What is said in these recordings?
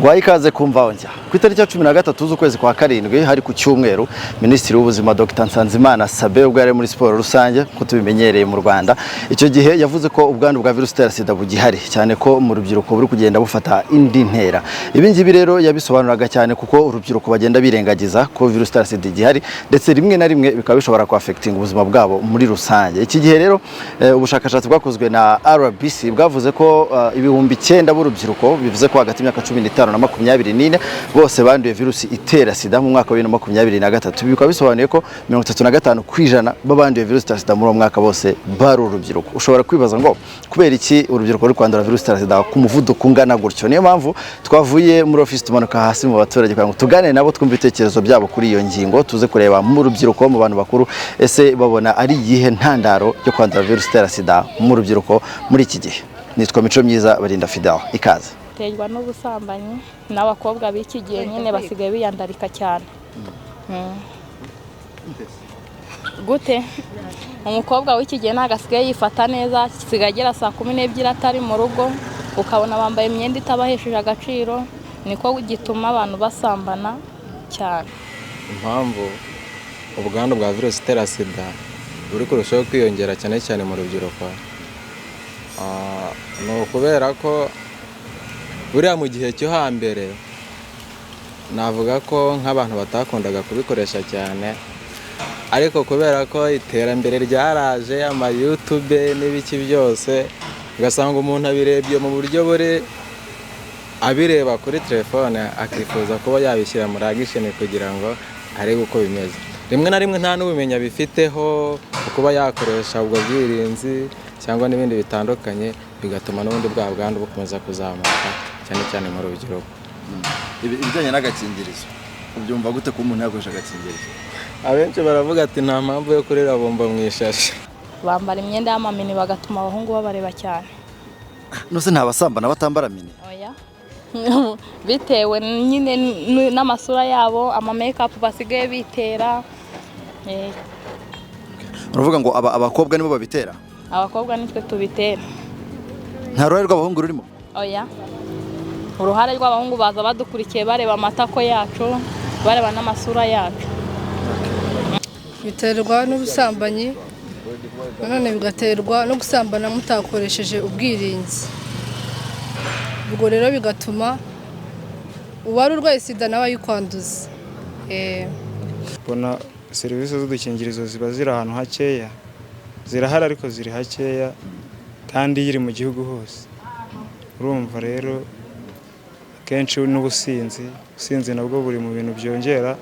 Nguhaye ikaze ku Mvaho Nshya. Ku itariki ya 13 z'ukwezi kwa karindwi, hari ku cyumweru, Minisitiri w'Ubuzima Dr Nsanzimana Sabin, ubwo yari muri siporo rusange ko tubimenyereye mu Rwanda, icyo gihe yavuze ko ubwandu bwa virusi itera sida bugihari cyane, ko mu rubyiruko buri kugenda bufata indi ntera. Ibi ngibi rero yabisobanuraga cyane kuko urubyiruko bagenda birengagiza ko virusi itera sida igihari, ndetse rimwe na rimwe bikaba bishobora kwaffectinga ubuzima bwabo muri rusange. Iki gihe rero ubushakashatsi bwakozwe na RBC bwavuze ko 9000 b'urubyiruko, bivuze ko hagati y'imyaka 15 na 24, bose banduye virusi itera sida mu mwaka wa 2023. Ibi bikaba bisobanuye ko 35% b'abanduye virusi itera sida muri uwo mwaka bose bari urubyiruko. Ushobora kwibaza ngo kubera iki urubyiruko ruri kwandura virusi itera sida ku muvuduko ungana gutyo? Niyo mpamvu twavuye muri ofisi tumanuka hasi mu baturage kugira ngo tuganire nabo, twumve ibitekerezo byabo kuri iyo ngingo, tuze kureba mu rubyiruko, mu bantu bakuru, ese babona ari iyihe ntandaro yo kwandura virusi itera sida mu rubyiruko muri iki gihe? Nitwa Mico Myiza Barinda Fidel, ikaze. Biterwa n'ubusambanyi n'abakobwa b'iki gihe nyine basigaye biyandarika cyane. Gute? Umukobwa w'iki gihe ntabwo asigaye yifata neza, asigaye agera saa 12 atari mu rugo, ukabona bambaye imyenda itabahesheje agaciro, niko gituma abantu basambana cyane. Impamvu ubwandu bwa virusi itera sida buri kurushaho kwiyongera cyane cyane mu rubyiruko, ni ukubera ko buriya mu gihe cyo hambere navuga ko nk'abantu batakundaga kubikoresha cyane, ariko kubera ko iterambere ryaraje, amaYouTube n'ibiki byose, ugasanga umuntu abirebye mu buryo buri abireba kuri telefone, akifuza kuba yabishyira muri action kugira ngo arebe uko bimeze. Rimwe na rimwe nta n'ubumenyi abifiteho kuba yakoresha ubwo bwirinzi cyangwa n'ibindi bitandukanye, bigatuma n'ubundi bwa bwandu bukomeza kuzamuka cyane cyane mu rubyiruko. Ibijyanye n'agakingirizo ubyumva gute, ko umuntu yakoresha agakingirizo? Abenshi baravuga ati nta mpamvu yo kurira bombo mu ishashi. Bambara imyenda y'amamini, bagatuma abahungu babareba cyane. Nose nta basambana batambara mini? Oya, bitewe nyine n'amasura yabo, ama makeup basigaye bitera. Uravuga ngo abakobwa nibo babitera? Abakobwa nitwe tubitera. Nta ruhare rw'abahungu rurimo? Oya, uruhare rw'abahungu baza badukurikiye, bareba amatako yacu, bareba n'amasura yacu. Biterwa n'ubusambanyi, nanone bigaterwa no gusambana mutakoresheje ubwirinzi. Ubwo rero bigatuma uwari urwaye sida nawe ayikwanduza. Mbona serivisi z'udukingirizo ziba ziri ahantu hakeya. Zirahari ariko ziri hakeya kandi yiri mu gihugu hose. Urumva rero akenshi n'ubusinzi, ubusinzi nabwo buri mu bintu byongera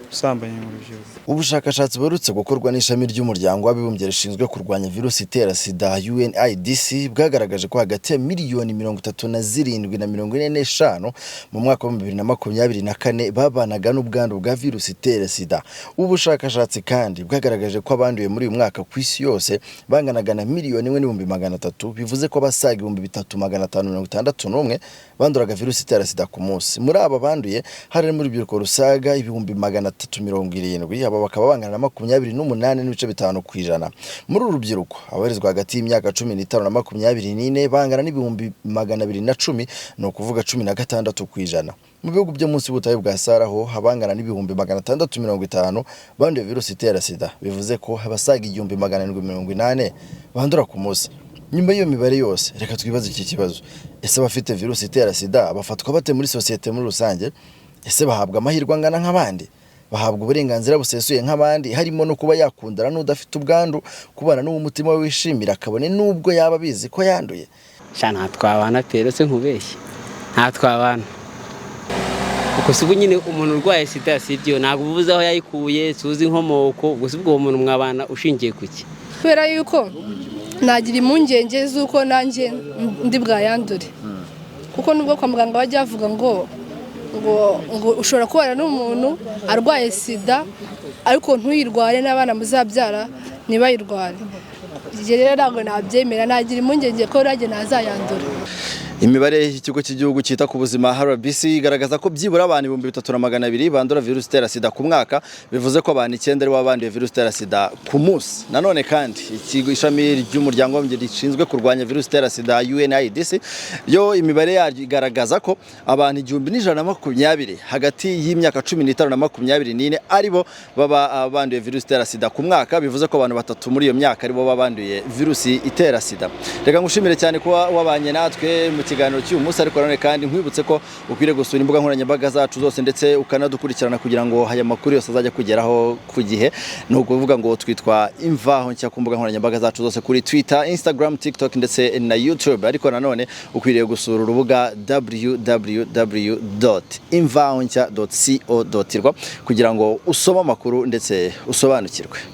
ubusambanyi mu rubyiruko. Ubushakashatsi buherutse gukorwa n'ishami ry'Umuryango w'Abibumbye rishinzwe kurwanya virusi itera sida, UNAIDS, bwagaragaje ko hagati ya miliyoni 37 na 45 mu mwaka wa 2024 babanaga n'ubwandu bwa virusi itera sida. Ubu bushakashatsi kandi bwagaragaje ko abanduye muri uyu mwaka ku isi yose banganaga na miliyoni 1,300,000, bivuze ko abasaga 3,561 banduraga virusi itera sida ku munsi. Muri aba banduye harimo urubyiruko rusaga 370,000, aba bakaba bangana na 28.5%. Muri uru rubyiruko, abarizwa hagati y'imyaka 15 na 24 bangana n'210,000, ni ukuvuga 16%. Mu bihugu byo munsi y'ubutayu bwa Sahara ho habangana n'650,000 banduye virusi itera sida, bivuze ko abasaga 1,780 bandura ku munsi. Nyuma y'iyo mibare yose, reka twibaze iki kibazo: ese abafite virusi itera sida bafatwa bate muri sosiyete muri rusange? Ese bahabwa amahirwe angana nk'abandi? Bahabwa uburenganzira busesuye nk'abandi, harimo no kuba yakundana n'udafite ubwandu, kubana n'uwo umutima we wishimira, kabone n'ubwo yaba abizi ko yanduye? Sha, nta twabana pe, se nkubeshye, nta twabana. Kuko si ubu nyine umuntu urwaye sida, si ibyo, ntabwo uba uzi aho yayikuye, suzi inkomoko. Gusa ubwo uwo muntu mwabana ushingiye ku ki? Kubera yuko nagira impungenge z'uko nanjye ndi bwayandure, kuko nubwo kwa muganga bajya bavuga ngo ushobora kubana n'umuntu arwaye sida ariko ntuyirware, n'abana muzabyara ntibayirware. Ibyo rero ntabwo nabyemera, nagira impungenge ko nanjye nazayandura. Imibare y'ikigo cy'igihugu cyita ku buzima RBC igaragaza ko byibura abantu 3200 bandura virusi itera sida ku mwaka, bivuze ko abantu 9 aribo banduye virusi itera sida ku munsi. Nanone kandi ikigo ishami ry'umuryango w'abibumbye rishinzwe kurwanya virusi itera sida, UNAIDS, yo imibare yaryo igaragaza ko abantu 1120 hagati y'imyaka 15 na 24 aribo baba banduye virusi itera sida ku mwaka, bivuze ko abantu batatu muri iyo myaka aribo baba banduye virusi itera sida. Reka ngushimire cyane kuba wabanye natwe mu kiganiro cy'uyu munsi, ariko nanone kandi nkwibutse ko ukwiriye gusura imbuga nkoranyambaga zacu zose ndetse ukanadukurikirana kugira ngo aya makuru yose azajya kugeraho ku gihe. Ni ukuvuga ngo twitwa Imvaho Nshya ku mbuga nkoranyambaga zacu zose, kuri Twitter, Instagram, TikTok ndetse na YouTube. Ariko nanone ukwiriye gusura urubuga www.imvahonshya.co.rw kugira ngo usome amakuru ndetse usobanukirwe.